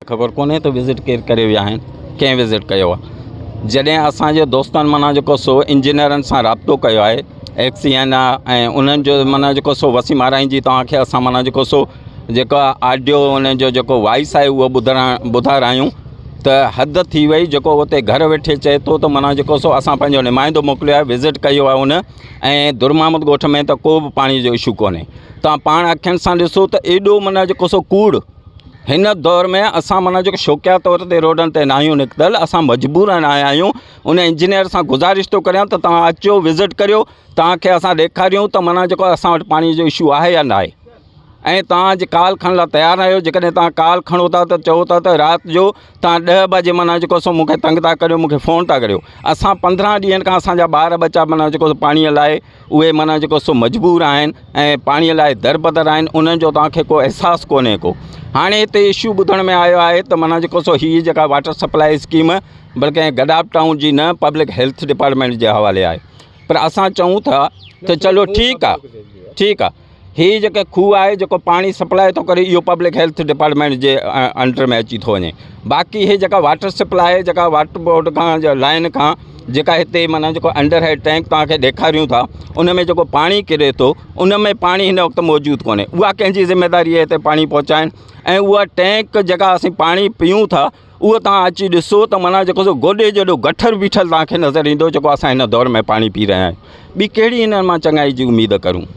خبر ڪونهي ته وزٽ ڪير ڪري ويا آهن ڪنهن وزٽ ڪيو آهي جڏهن اسانجي دوستن معنيٰ جيڪو سو انجنيئرن سان رابطو ڪيو آهي ايڪس اين آ ۽ انهن جو معنيٰ جيڪو سو وسيم آرائين جي توهان کي اسان معنيٰ جيڪو سو جيڪا آڊيو ان جو جيڪو وائس آهي اهو ٻڌرا ٻڌارايون ته حد ٿي وئي جيڪو اتي گهر ويٺي چئي ٿو ته معنيٰ جيڪو سو اسان پنهنجو نمائندو موڪليو آهي وزٽ ڪيو آهي ان ۽ در محمد ڳوٺ ۾ ته ڪو به پاڻي جو اشو ڪونهي توهان پاڻ اکين سان ڏسو ته ايڏو معنيٰ جيڪو سو ڪوڙ هن دور ۾ اسان معنيٰ جيڪو شوقيا طور تي روڊن تي ناهيون نڪتل اسان مجبور آيا آهيون ان انجنيئر سان گذارش ٿو ڪريان ته توهان اچو وزٽ ڪريو توهان کي اسان ڏيکاريون ته معنيٰ جيڪو اسان وٽ پاڻي جو اشو آهي يا ناهي ۽ توهان جي ڪال کڻڻ لاء تيار ناهيو جيڪڏهن توهان ڪال کڻو ٿا ته چئو ٿا ته رات جو توهان ڏهه بجي معنيٰ جيڪو سو مون کي تنگ ٿا ڪريو مون کي فون ٿا ڪريو اسان پندرهن ڏينهن کان اسان جا ٻار ٻچا معنيٰ جيڪو پاڻي لاء اهي معنيٰ جيڪو سو مجبور آهن ۽ پاڻي لاء دربدر آهن انهن جو توهان کي ڪو احساس ڪونهي ڪو هاڻي هتي اشو ٻڌڻ ۾ آيو آهي ته معنيٰ جيڪو سو هي جيڪا واٽر سپلاء اسڪيم بلڪه گڏاپ ٽائون جي نه پبلڪ هيلٿ ڊپارٽمينٽ جي حوالي آهي پر اسان چئون ٿا ته چلو ٺيڪ آهي ٺيڪ آهي هي جيڪي کوهه آهي جيڪو پاڻي سپلاء ٿو ڪري اهو پبلڪ هيلٿ ڊپارٽمينٽ جي انڊر ۾ اچي ٿو وڃي باقي هي جيڪا واٽر سپلاء جيڪا واٽر بورڊ کان لائن کان جيڪا هتي معنيٰ جيڪو انڊر هيڊ ٽينڪ توهان کي ڏيکاريون ٿا ان ۾ جيڪو پاڻي ڪري ٿو ان ۾ پاڻي هن وقت موجود ڪونهي اها ڪنهن جي ذميداري آهي هتي پاڻي پهچائڻ ۽ اها ٽينڪ جيڪا اسين پاڻي پيون ٿا اهو توهان اچي ڏسو ته معنيٰ جيڪو سو گوڏي جيڏو گٺر بيٺل توهان کي نظر ايندو جيڪو اسان هن دور ۾ پاڻي پي رهيا آهيون ٻي ڪهڙي هنن مان چڱائي جي اميد ڪرون.